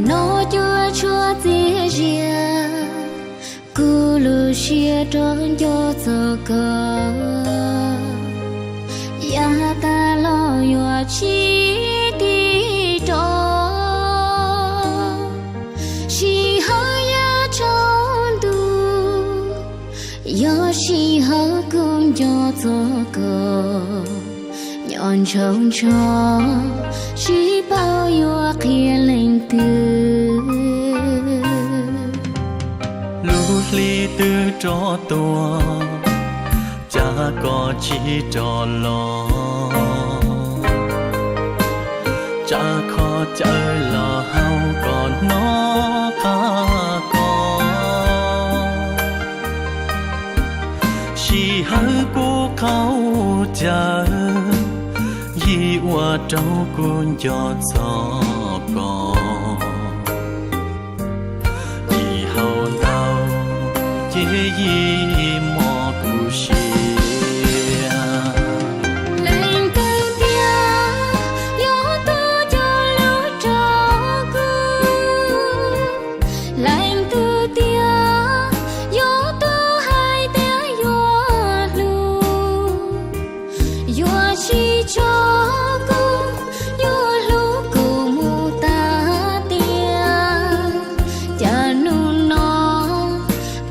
Los cuab tshuaj txias zias kuv lub siab rau nco txog koj. Yav tas los yuav tsis tig rov, sij hawm yav tsaus ntuj, yog sij hawm kuv nco txog koj. Nyob ntshaus ntsho, tsis paub yuav qhia leej twg. Lub hli twb rov tuaj, cas koj tsis rov los? Tsam kho caw los haus koj hnov qab koj. Sij hawm kuv qaug cawv, yim ua rau kuv nco txog koj. Yim haus ntau, ces yim mob kuv siab. Leej twg tiag yuav tuaj cog lus rau kuv? Leej twg tiag yuav tuaj hais tias yuav hlub, yuav tsis tso kuv, yuav hlub kuv mus tas tias? Cas hnub no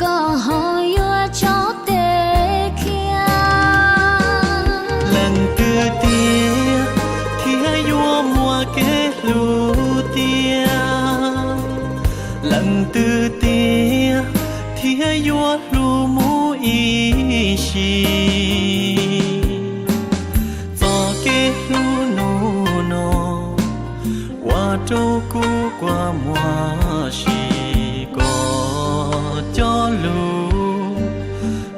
koj ho yuav tso tes khiav? Leej twg tiag thiaj yuav muaj kev hlub tiag? Leej twg tiag thiaj yuav hlub mus ib sim? Txoj kev hlub hnub no ua rau kuv kua muag sim, koj cog lus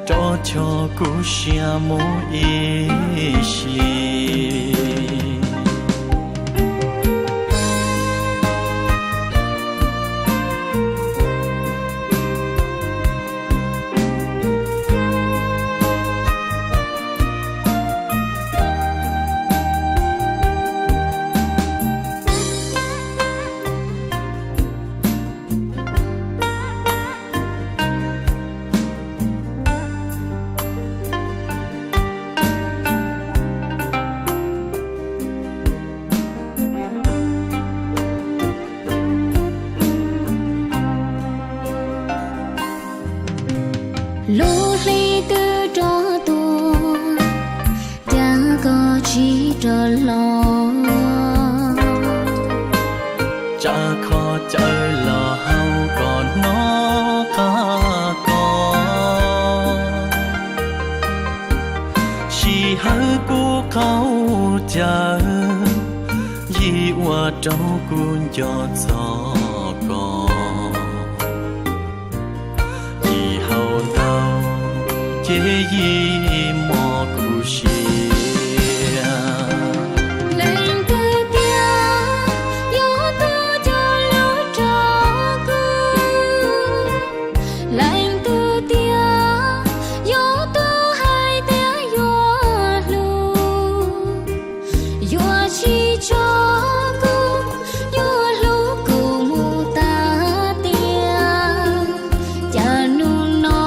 rov choj kuv siab mus ib sim. Lub hli twb rov tuaj, cas koj tsis rov los? Tsam kho caw los haus koj hnov qab koj. Sij hawm kuv qaug cawv, yim ua rau kuv nco txog koj. Yim haus ntau, ces yim mob kuv siab. Leej twg tiag yuav tuaj cog lus rau kuv? Leej twg tiag yuav tuaj hais tias yuav hlub, yuav tsis tso kuv, yuav hlub kuv mus tas tias? Cas hnub no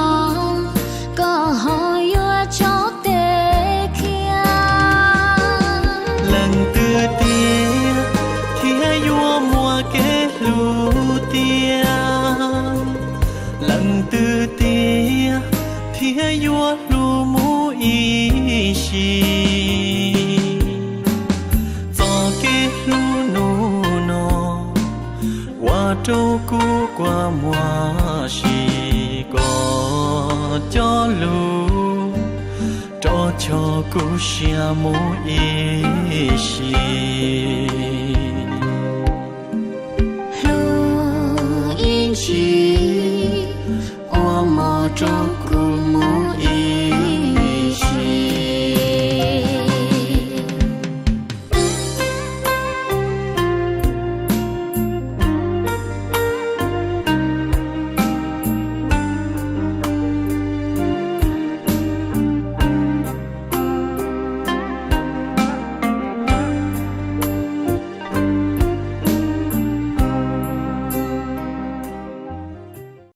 koj ho yuav tso tes khiav? Leej twg tiag thiaj yuav muaj kev hlub tiag? Leej twg tiag thiaj yuav hlub mus ib sim? Txoj kev hlub hnub no ua rau kuv kua muag sim, koj cog lus rov choj kuv siab mus ib sim.